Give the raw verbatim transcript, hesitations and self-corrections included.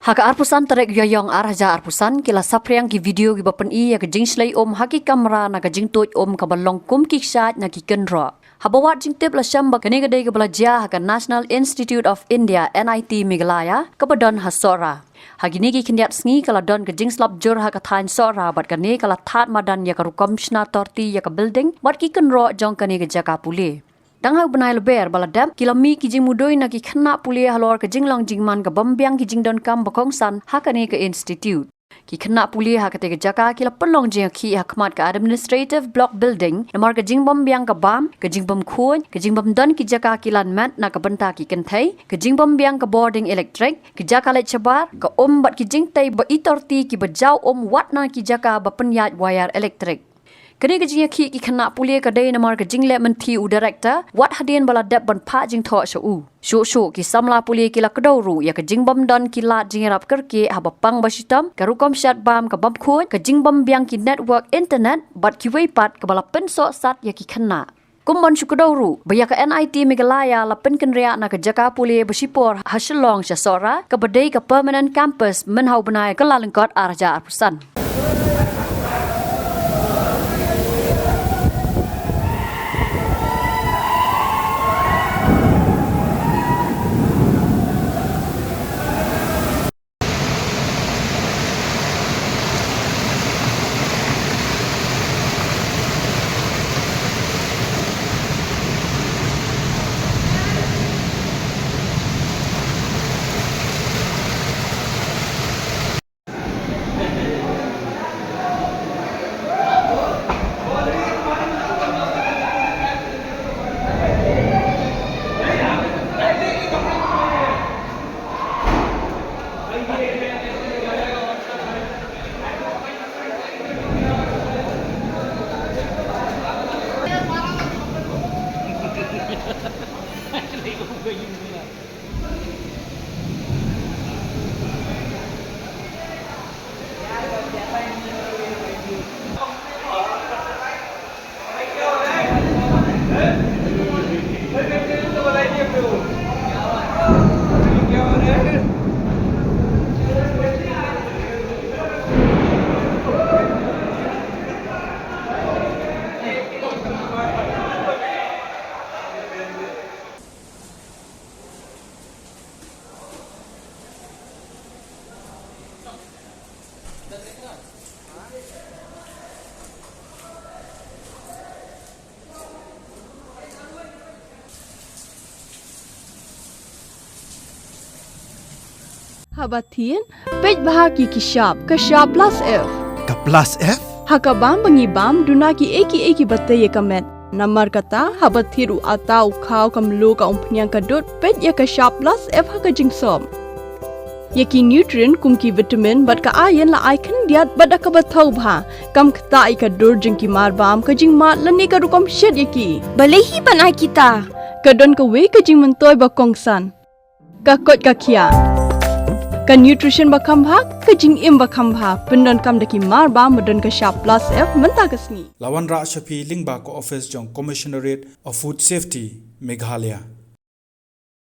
Ha ka arphew san tarik Ïaïong ar hajar arphew san, ki la saphriang ki video kiba pyni ïa ka jingshlei um ha ki kamra na ka jingtuid um kaba long kum ki kshaid na ki kynroh. Haba wad jingtip la shem ba kane ka dei kaba la jia ha ka National Institute of India, N I T, Meghalaya, kaba don ha Sohra. Ha kine ki khyndiat sngi ka la don ka jingslap jur ha ka thaiñ Sohra bad kane ka la thad madan ïa ka rukom shna torti ïa ka building bad ki kynroh jong kane ka jaka pule. Tang ha u bnai Lber ba la dep, ki la mih ki jingmudui na ki khynnah pule halor ka jinglong jingman ka bym biang ki jingdonkam ba kongsan ha kane ka institute. Ki khynnah pule ha kata ka jaka ki la pynlong jingïakhih ha khmat ka Administrative Block Building namar ka jingbym biang ka bam, ka jingbym khuid, ka jingbym don ki jaka kilan met na ka bynta ki kynthei, ka jingbym biang ka bording elektrik, ka jaka leit shabar, ka um bad ki jingtei ba i torti kiba jaw um wat na ki jaka ba pynïaid wire elektrik. Kane ka jingïakhih ki khynnah pule ka dei namar ka jingleh mynthi u director, wat hadien ba la dep ban phah jingthoh sha u. Shuh shuh ki samla pule ki la kdew ruh ïa ka jingbym don ki lad jingïarap kyrkieh haba pang ba shitom, ka rukom shet bam ka bym khuid, ka jingbym biang ki network internet bad kiwei pat kaba la pynsohsat ïa ki khynnah. Kum ban shu kdew ruh ba ïa ka N I T Meghalaya la pynkynriah na ka jaka pule ba shipor ha Shillong sha Sohra, kaba dei ka permanent campus mynha u bnai Kyllalyngkot ar hajar arphew san. Haba thied, peit bha ki ki shap, ka shap plus F. Ka plus F? Ha ka bam ba ngi bam, duna ki ei ki ei kiba tei ïa ka met. Namar kata, haba thied u atta u khaw ka mluh ka umphniang ka dud, peit ïa ka shap plus F ha ka jingsop. Ïa ki nutrient kum ki vitamin bad ka iron la ai khyndiat bad da kaba thaw bha. Kam ktah ïa ka dur jong ki mar bam, ka jingmad lane ka rukom shet ïa ki. Balei hi ban ai kita? Ka don kawei ka jingmyntoi ba kongsan. Ka koit ka khiah. Ka nutrition ba kham bha, ka jingim ba kham bha. Pyndonkam da ki mar bam ba don ka shap plus F mynta ka sngi. La wanrah sha phi lyngba ka office jong Commissionerate of Food Safety, Meghalaya.